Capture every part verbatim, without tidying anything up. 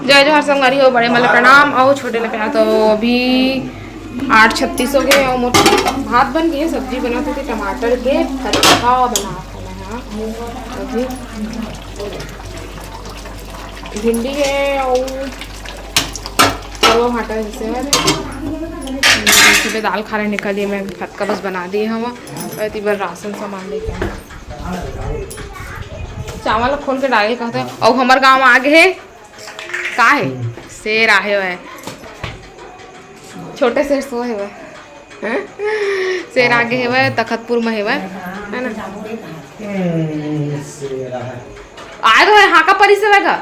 जय जोहार संगवारी हो, बड़े मन ल प्रणाम अउ छोटे ल प्यार। तो अभी आठ छत्तीस हो गए अउ मोर भात बन गए, सब्जी बनात होती टमाटर के फतका बनात हन। हाँ, अभी भिंडी है अउ चलो भाटा जैसे है। सुबह दाल खाने निकली, मैं फतका बस बना दिए हम। अउ एती बर राशन सामान लेके आए। चावल खोल के डाले कहते हैं। अउ हमर गांव आ गए हे। का है? शेर आहे हुए। छोटे शेर सो है हुए। हैं? शेर आगे है हुए, तखतपुर में है हुए। है ना? हम्म, शेर आहे। आए तो है, हाँ का परी से हुए का?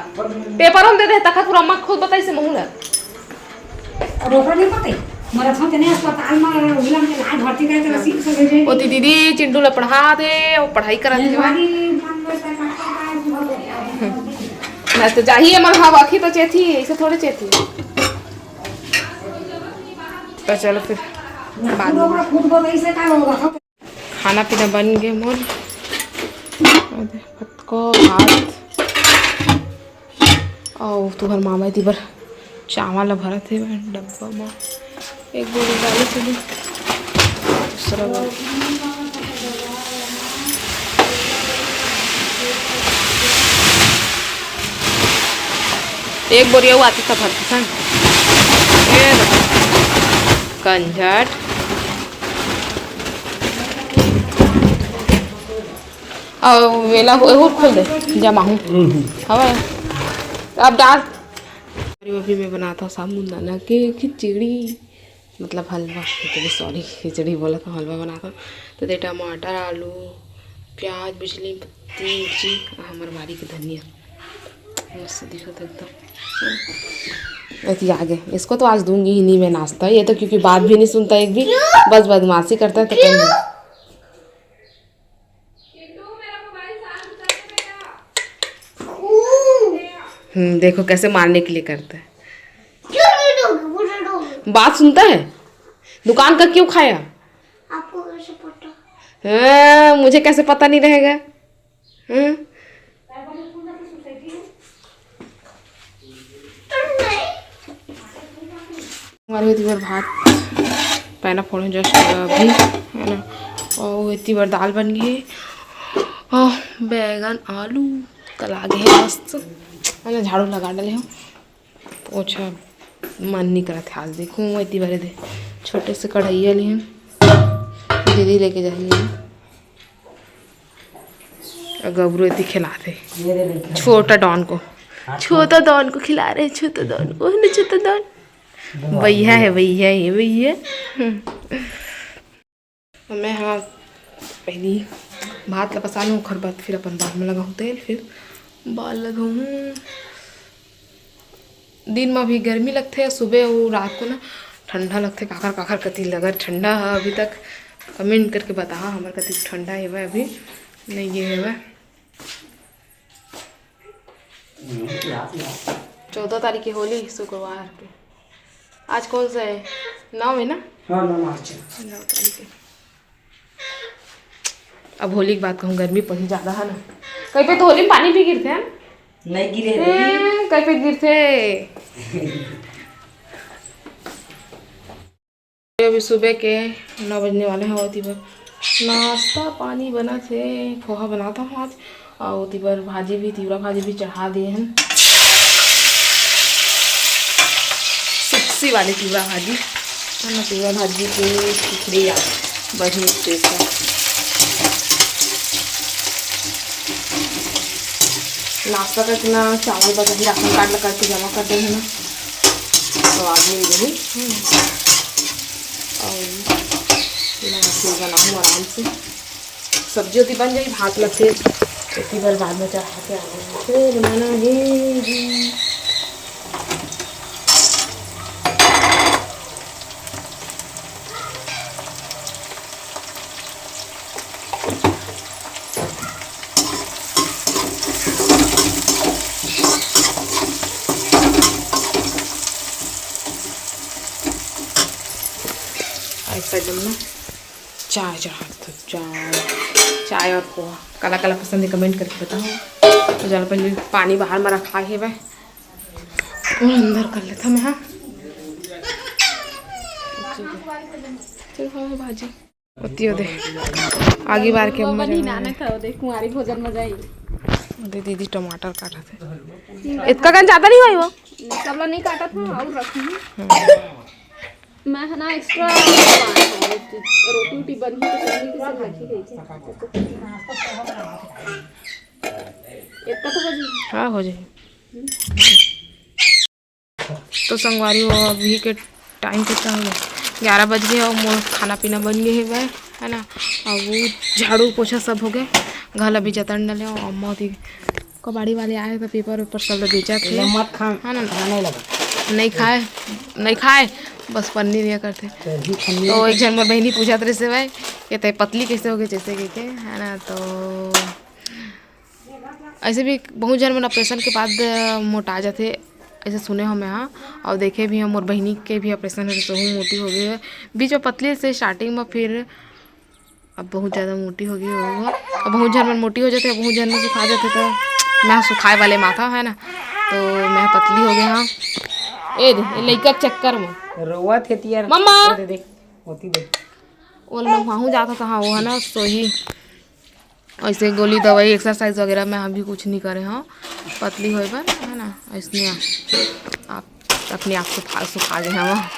पेपर हम दे दे, तखतपुर अम्मा खुद बताई से महूला। अब ओकरा नहीं पता है। मरत हो तेने अस्पताल में उला में लाज भर्ती करे तो रसीद से भेजे। ओती दीदी चिंटू ला पढ़ा दे, वो पढ़ाई करत हे। जनवरी मन में सरकार का है, सुबह को। ना तो जाही, मन हवा की तो चेती, इसे थोड़े चेती। तो चलो फिर बाद में। खुद बताई से का होगा। खाना पीना बन गए मोर। फतको भात। अउ तुहर मामा एती बर चावल ल भरत हे डब्बा म। एक बोरी डाले चली। दूसरा बोरी। एक बोरी अउ आती त भरती संग। ए बता। कंझट। अउ एला हो-, एहू खोल दे, जमा हूँ। हम्म। हवा। अब डाल। अरे, अभी मैं बनाता हूँ साबूदाना के खिचड़ी, मतलब हलवा, खिचड़ी, सॉरी, खिचड़ी बोला था, हलवा बनाता हूँ। तो दे टमाटर, आलू, प्याज, बिजली पत्ती, मिर्ची, आ हमर बारी के धनिया, मस्त दिखत हे एकदम। अति आगे, इसको तो आज दूंगी ही नहीं मैं नाश्ता, ये तो क्योंकि बात भी नहीं सुनता एक भी, बस बदमाशी करता है तो कहीं नहीं। हम्म, देखो कैसे मारने के लिए करता है। क्यों नहीं दोगे? मुझे दोगे। बात सुनता है? दुकान का क्यों खाया? आपको कैसे पता? हाँ, मुझे कैसे पता नहीं रहेगा? हाँ? हमारे एती बर भात पैना फोड़े जस्ट अभी, है ना। और एती बर दाल बन गई, और बैगन आलू तला गए हैं मस्त, है ना। झाड़ू लगा डाले हो, पोछा मन नहीं करत हे आज। देखूँ एती बर दे छोटे से कढ़ैया लिए दीदी लेके जाइए। गबरू एती खिलाते छोटा डॉन को, छोटा डॉन को खिला रहे, छोटा डॉन को, है ना, छोटा डॉन। भैया है, भैया है, भैया। हम्म। तो मैं हाँ पहली भात ला पसा लूँ, ओखर बाद फिर अपन बाल में लगाऊँ तेल, फिर बाल लगाऊँ। दिन में भी गर्मी लगथे, सुबह अउ रात को ना ठंडा लगथे। काखर काखर कति लगर ठंडा है अभी तक, कमेंट करके बताहा हमर कति ठंडा हेवय अभी नहीं गे हेवय। चौदह तारीख के होली शुक्रवार के। आज कौन सा है? नौ है ना? हाँ, नौ मार्च है। नौ तारीख है। अब होली के बात कहूँ, गर्मी पड़ही ज्यादा है ना। कहीं पे तो होली में पानी भी गिरते हैं ना? नहीं गिरे हैं दीदी। हम्म, कहीं पे गिरते। अभी सुबह के नौ बजने वाले हैं। ओती बर नाश्ता पानी बना थे, पोहा बनाता हूँ आज। और ओती बर भाजी भी, तिवरा भाजी भी चढ़ा दिए हैं। सुक्सी वाली तिवरा भाजी है ना, तिवरा भाजी के खिचड़ी यार, बढ़िया टेस्ट है। नाश्ता का इतना चावल बचा ही राशन कार्ड लगा के जमा कर दे है ना, तो आदमी यही। हम्म। और मैं फिर बनाऊँ आराम से। सब्जी होती बन जाई, भात ला फिर इतनी बार बाद में चढ़ा के आऊँ। फिर मना ही जी। ऐसा एकदम ना चाय चढ़ा दो, चाय, चाय और पोहा। काला काला पसंद है, कमेंट करके बताओ। तो चलो, पहले पानी बाहर में रखा है वह। अंदर कर लेता मैं, हाँ। चल, खाओ भाजी। ओती ओदे। आगी बार के अम्मा बनी जाना नाना है। खाओ दे, कुंवारी भोजन मजा आई। ओदे दीदी टमाटर काटत हे। इतका कन ज्यादा नहीं होई वो? सबला नहीं काटत हूँ, और रखूँ। मैं है ना एक्स्ट्रा रोटी वोटी बनही तो सब्जी के सब रखी गई थी। इतना तो हो जाए। हाँ, हो जाए। तो संगवारी हो, अभी के टाइम कितना हो गया? ग्यारह बज गए और मोर खाना पीना बन गए है, है ना। अब वो झाड़ू पोछा सब हो गए, घर अभी जतन डले और अम्मा होती कबाड़ी वाले आए तो पेपर वेपर सब लोग बेचा थे, मत खा, है ना। खाना नहीं लगा। नहीं खाए, नहीं खाए, बस पन्नी नहीं करते। तो ही पन्नी तो एक जन मोर बहनी पूछत रहे से भाई कि ते पतली कैसे हो गई, जैसे कि के, है ना। तो ऐसे भी बहुत झन मन ऑपरेशन के बाद, अ, मोटा जाथे, ऐसे सुने हमें, हाँ। और देखे भी हम, मोर बहिनी के भी ऑपरेशन होय, तो मोटी हो गई है। बीच में पतली से स्टार्टिंग में, फिर अब बहुत ज़्यादा मोटी हो गई हो। अब बहुत झन मन मोटी हो जाते, बहुत झन मन सुखा जाते, तो मैं सुखाए वाले माथा है ना, तो मैं पतली हो गया हाँ। ए दे, ए लइका के चक्कर में। रोवत हे तियर। मम्मा! ओ दे, देख, ओती देख। ओला नहाहूँ जाता था, हाँ, वो है ना, सोही। ऐसे गोली दवाई, एक्सरसाइज वगैरह मैं अभी कुछ नहीं करे हूँ, पतली होए बर, है ना। ऐसने आप अपने आप सुखा, सुखा गए हम।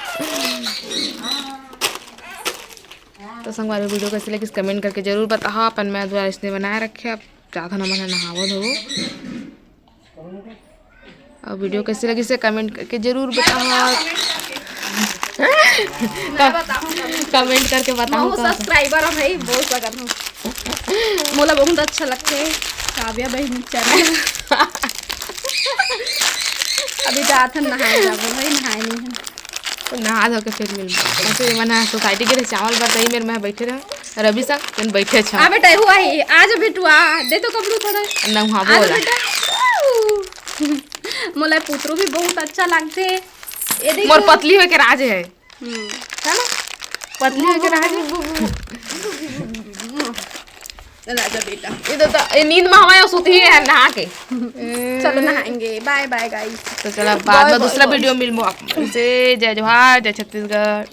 तो संगवारी, वीडियो कैसे लगिस, कमेंट करके जरूर बताओ। अपन मैं द्वारा इसने बनाए रखे, अब जाता ना मन नहावो धोवो। और वीडियो कैसे लगिस, कमेंट करके जरूर बताओ। कमेंट करके बताओ। बहुत सब्सक्राइबर है भाई, बहुत लगन हो। मोला बहुत अच्छा लगते है काव्या बहन चैनल। अभी जात हन नहाए जाबो भाई, नहाए नहीं हन। तो नहा धो के फिर मिलबो। ऐसे मन सोसाइटी के लिए चावल बर दही मेरे मैं बैठे रहो, रवि संग तुम बैठे छा। आ बेटा, हुआ ही आज बेटुआ, दे तो कपड़ू थोड़ा। नहाबो आज वाला। बेटा, मोला पुतरू भी बहुत अच्छा लगते। ये देखो। मोर पतली होय के राज है। हम्म। है ना? पतली होय के राज है। चल आजा बेटा। ये तो, तो ये नींद में हमारे सुती है नहा के। चलो नहाएंगे, बाय बाय गाइस। तो चला बाद में दूसरा वीडियो मिलबो आप से। जय जोहार, जय छत्तीसगढ़।